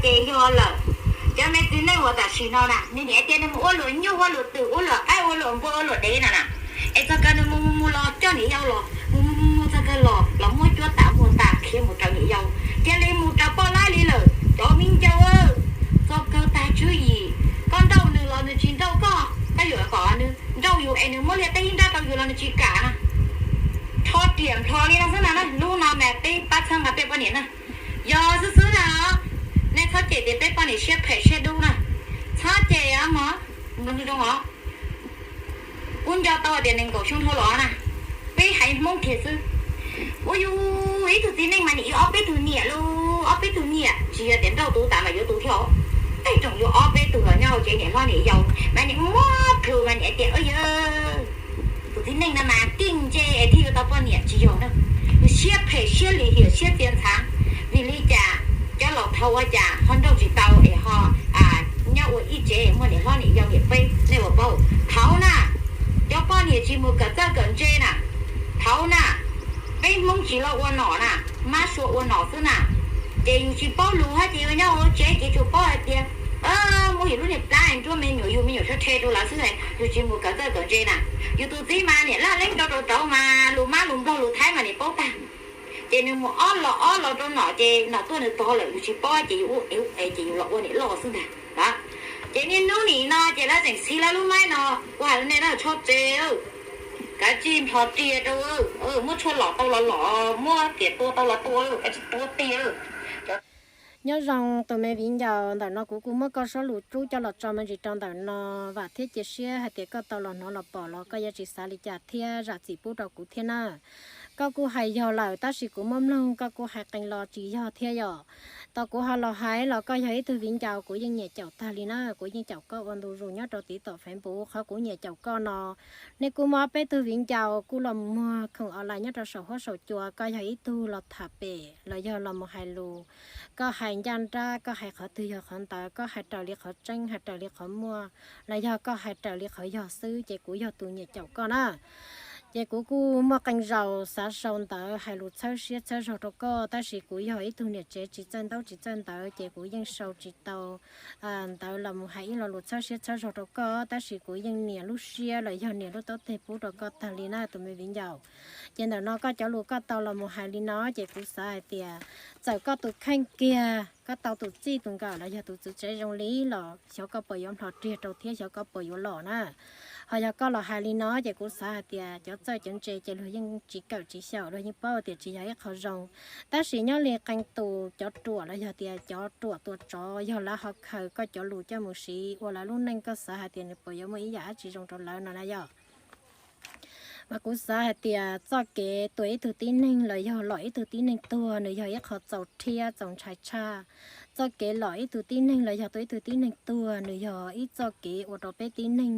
Ces yog lawm, cov me txiv neej uas tam sim no na, nws niam tias nws mus ua luam nyuj ua luam twm ua luam qaib ua luam npua ua luam dev no na, es txog kawg nws mus mus los coj niam yau los mus mus mus txog kawg los los muab cuab tas muag tas khiav mus raws niam yau, cia li mus raws poj laib li lawm cov me viv ncaus. Txog kawg tag tswv yim, koj nrauj nws los nws tsis nrauj koj, koj yuam kom nws nrauj yus es nws muab liag teb ib nrab rau yus los nws tsis kam na. Rho riam nplho li no xwb na, lub no mas peb pab txhawb nqa peb poj niam na. Yog xwb xwb na, nej txhob cem tias peb poj niam siab phem siab dub na, txhob cem os mog, mloog zoo os. Kuv nco tau tias nees nkaum xyoo dhau los na, peb haiv Hmoob kiag xwb. Ua yus ib tug txiv neej mas nim yus ob peb tug niam lauj, ob peb tug niam, tsis yog tias nrauj tus tas mas yuav tus thiab. Tej tsoom yuav ob peb tug los nyob hauv tsev niam hlob niam yau mas nim muab plhus mas nim tias, yog tus txiv neej no mas keej ntse es thiaj yuav tau poj niam, tsis yog na. Yus siab phem siab lim hiam siab txia ntxhav. Vim li cas cov laus thaud ua cas ho nrauj tsis tau es ho nyob ua ib tsev muaj niam hlob niam yau niam peb, nej puas paub? Thaud na, cov poj niam tsis mus kawm txawj kawm ntse na. Thaud na, peb Hmoob tsis los ua nom na, mab sua ua nom xwb na. Ces yus tsis paub lus hab ces yus nyob ua tsev ces tsuas paub hais tias muaj yus lub niag plab nruab me nyuam, yus me nyuam sab rhe rau lawv xwb, yus tsis mus kawm txawj kawm ntse na. Yus tus txiv mas niam laj leeb rau rau rauv mas lus mab lus nplog lus thaib mas nim paub tag. Ces nws mus ob los ob los rau nom ces nom tuaj nws tog lawm yus tsis paub ces yus ua es ua es ces yus los ua niam loj xwb ntag. Ces niaj hnub nim no ces lawv tseem xiv lawv lub maib no, ua hais nej na, tshob tsev, kav tsij nplho riam rau, muab tshuaj los tau los los, muab riam tua tau los tua, kav tsij tua tiag. Nyob zoo tus me viv ncaus, ntawm no kuv kuj muab koj suab lus rub coj los tso me ntsis rau ntawm no, vam thiab cia siab hais tias koj tau los hnov los pom los koj yuav tsis xav li cas thiab zam txim pub rau kuv thiab na. Koj kuj hais yog lawm tab sis kuv muab mloog koj kuj hais qee lo tsis yog thiab yom. Tau kuv ho los hais los koj yog ib tug viv ncaus kuv yeej nyiam caum tag li na, kuv yeej caum koj ua ntu zus nyob rau TikTok, Facebook. Qhov kuv nyiam caum koj no, nej kuj muaj ob peb tug viv ncaus kuj los muag khoom online nyob rau saum huab saum cua, koj yog ib tug los tham pem los yog los mus hais lus, koj hais ncaj nrab, koj hais qhov twg yog qhov ntawd, koj hais raws li qhov tseeb, hais raws li qhov muaj, los yog koj hais raws li qhov yog xwb, ces kuv yog tus nyiam caum koj na. Ces kuv kuj muaj qee zaus xav sau ntawv hais lus txhawb siab txhawb zog rau koj, tab sis kuv yog ib tug niam tsev tsis txawj ntaub tsis txawj ntawv, ces kuv yeej sau tsis tau ntawv los mus hais ib lo lus txhawb siab txhawb zog rau koj, tab sis kuv yeej nias lub siab los yog nias lub taub teg pub rau koj tag li na tus me viv ncaus. Ces ntawm no koj cov lus koj tau los mus hais li no ces kuv xav hais tias txawm koj tus kheej kiag, koj tau tus txij tus nkawm los yog tus txwv tsev zoo li los xyov koj puas yuav nplho riam rau thiab xyov koj puas yuav los na. Ho yog koj los hais li no ces kuv xav hais tias cov txawj cov ntse ces luag yeej tsis kawm tsis xyaum, luag yeej paub tias tsis yog ib qho zoo. Tab sis nyob li qee tus cov ruam los yog tias cov ruam tua tsov, yog lawv ho khaws koj cov lus coj mus siv ua lawv lub neej, koj xav hais tias nws puas yuav muaj ib yam dab tsi zoo rau lawv no na yom? Mas kuv xav hais tias txoj kev tua ib tug tib neeg los yog lom ib tug tib neeg tuag nws yog ib qho txaus rhiab txaus ntshai tshaj. Txoj kev lom ib tug tib neeg los yog tua ib tug tib neeg tuag nws yog ib txoj kev ua rau peb tib neeg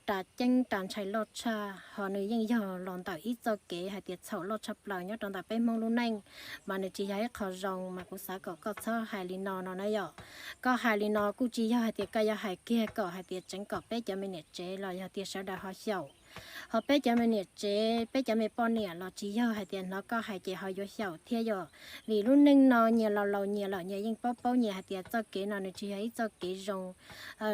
ras ceeb ras ntshai loj tshaj, ho nws yeej yog los ntawm ib txoj kev hais tias txhaum loj tshaj plaws nyob rau ntawm peb Hmoob lub neej, mas nws tsis yog ib qho zoo, mas kuv xav kom koj txhob hais li no no na yom. Koj hais li no kuj tsis yog hais tias koj yuav hais kiag kom hais tias tseev kom peb cov me niam tsev los yog tias sawv daws ho xyaum. Ho peb cov me niam tsev, peb cov me poj niam los tsis yog hais tias hnov koj hais ces ho yuav xyaum thiab yom. Vim lub neej no nyias laus laus nyias lawm nyias yeej paub paub nyias hais tias txoj kev no nws tsis yog ib txoj kev zoo,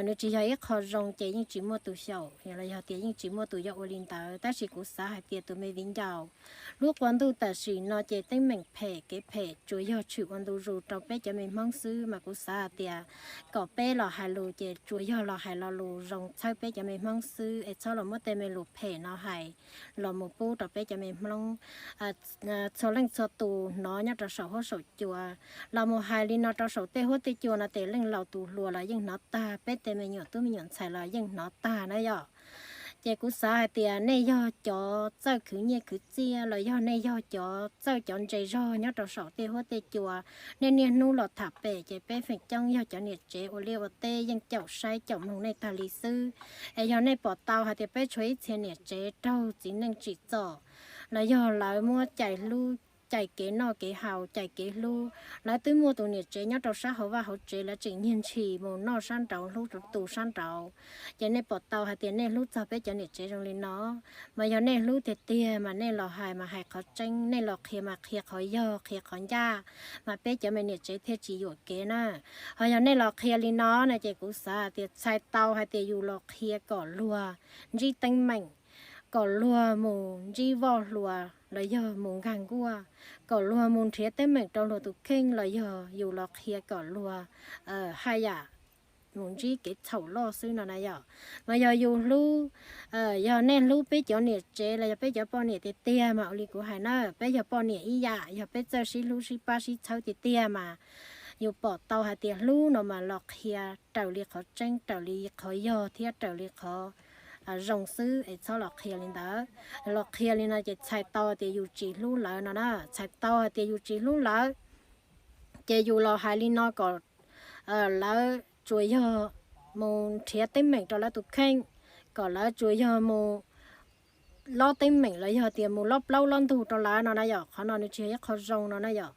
nws tsis yog ib qho zoo ces yeej tsis muaj tus xyaum los yog tias yeej tsis muaj tus yuav ua li ntawd. Tab sis kuv xav hais tias tus me viv ncaus, lub qub ntuj tam sim no ces teeb meem phem kev phem tsuas yog tshwm ua ntu zus rau peb cov me Hmoob xwb, mas kuv xav hais tias kom peb los hais lus ces tsuas yog los hais lo lus zoo txhawb peb cov me Hmoob xwb, es txhob los muab tej me lus phem no hais los mus pub rau peb cov me Hmoob txhua leej txhua tus hnov nyob rau saum huab saum cua. Los mus hais li no rau saum tej huab tej cua no ces leej laus tus hluas los yeej hnov tag, peb tej me nyuam tub me nyuam ntxhais los yeej hnov tag na yom. Ces kuv xav hais tias nej yog cov txawj khwv nyiaj khwv txiaj los yog nej yog cov txawj cov ntse zog nyob rau saum tej huab tej cua, nej niaj hnub los tham pem ces peb feem coob yog cov niam tsev ua liaj ua teb yeej caum saib caum mloog nej tag li xwb. Es yog nej pom tau hais tias peb tshuav ib txhia niam tsev raug txiv neej tsim txom los yog lawv muab cais hlub cais kev noj kev haus, cais kev hlub. Lawv twb muaj tus niam tsev nyob rau sab hauv vaj hauv tsev, lawv tseem nyiag ntshis mus noj sab nraud hlub tus sab nraud. Ces nej pom tau hais tias nej hlub txog peb cov niam tsev zoo li no, mas yog nej hlub tiag tiag mas nej los hais mas hais qhov tseeb, nej los qhia mas qhia qhov yog qhia qhov ncaj, mas peb cov me niam tsev thiaj tsis yuam kev na. Ho yog nej los qhia li no na ces kuv xav tias txhais tau hais tias yus los qhia kom luag ntsib teeb meem, kom luag mus ntsib voj hlua los yog mus nkag nkuaj, kom luag mus nrhiav teeb meem rau luag tus kheej los yog yus los qhia kom luag haj yam mus ntsib kev txhaum loj xwb no na yom. Mas yog yus hlub, yog nej hlub peb cov niam tsev los yog peb cov poj niam tiag tiag mas ua li kuv hais na, peb yog poj niam ib yam, yog peb txawj sib hlub sib pab sib txhawb tiag tiag mas yus pom tau hais tias hlub no mas los qhia raws li qhov tseeb, raws li qhov yog thiab raws li qhov zoo xwb es txhob los qhia li ntawd. Los qhia li no ces txhais tau tias yus tsis hlub lawv no na, txhais tau hais tias yus tsis hlub lawv. Ces yus los hais li no kom lawv tsuas yog mus nrhiav teeb meem rau lawv tus kheej, kom lawv tsuas yog mus lob teeb meem los yog tias mus lob plaub lob ntug rau lawv no na yom. Qhov no nws tsis yog ib qho zoo no na yom.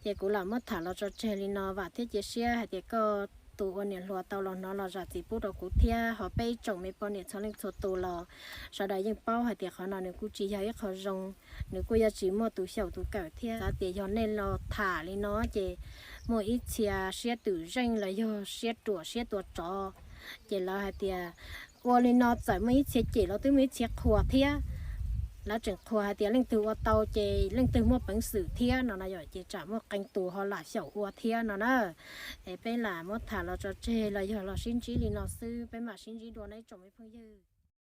Ces kuv lam muab tham los tso tseg li no, vam thiab cia siab hais tias koj tus ua niam hluas tau los hnov los zam txim pub rau kuv thiab ho peb ib tsoom me poj niam txhua leej txhua tus los sawv daws yeej paub hais tias qhov no nws kuj tsis yog ib qho zoo, nws kuj yuav tsis muaj tus xyaum tus kawm thiab. Xav tias yog nej los tham li no ces muaj ib txhia siab twm zeej los yog siab ruam siab tua tsov, ces lawv hais tias ua li no txawm muaj ib txhia cem los twb muaj ib txhia qhuas thiab. Lawv tseem qhuas hais tias leej twg ua tau ces leej twg muaj peev xwm thiab no na yom, ces tsam muaj qee tus ho lam xyaum ua thiab no na. Es peb lam muab tham los tso tseg los yog los sib ntsib li no xwb, peb mam sib ntsib dua na ib tsoom me phooj ywg.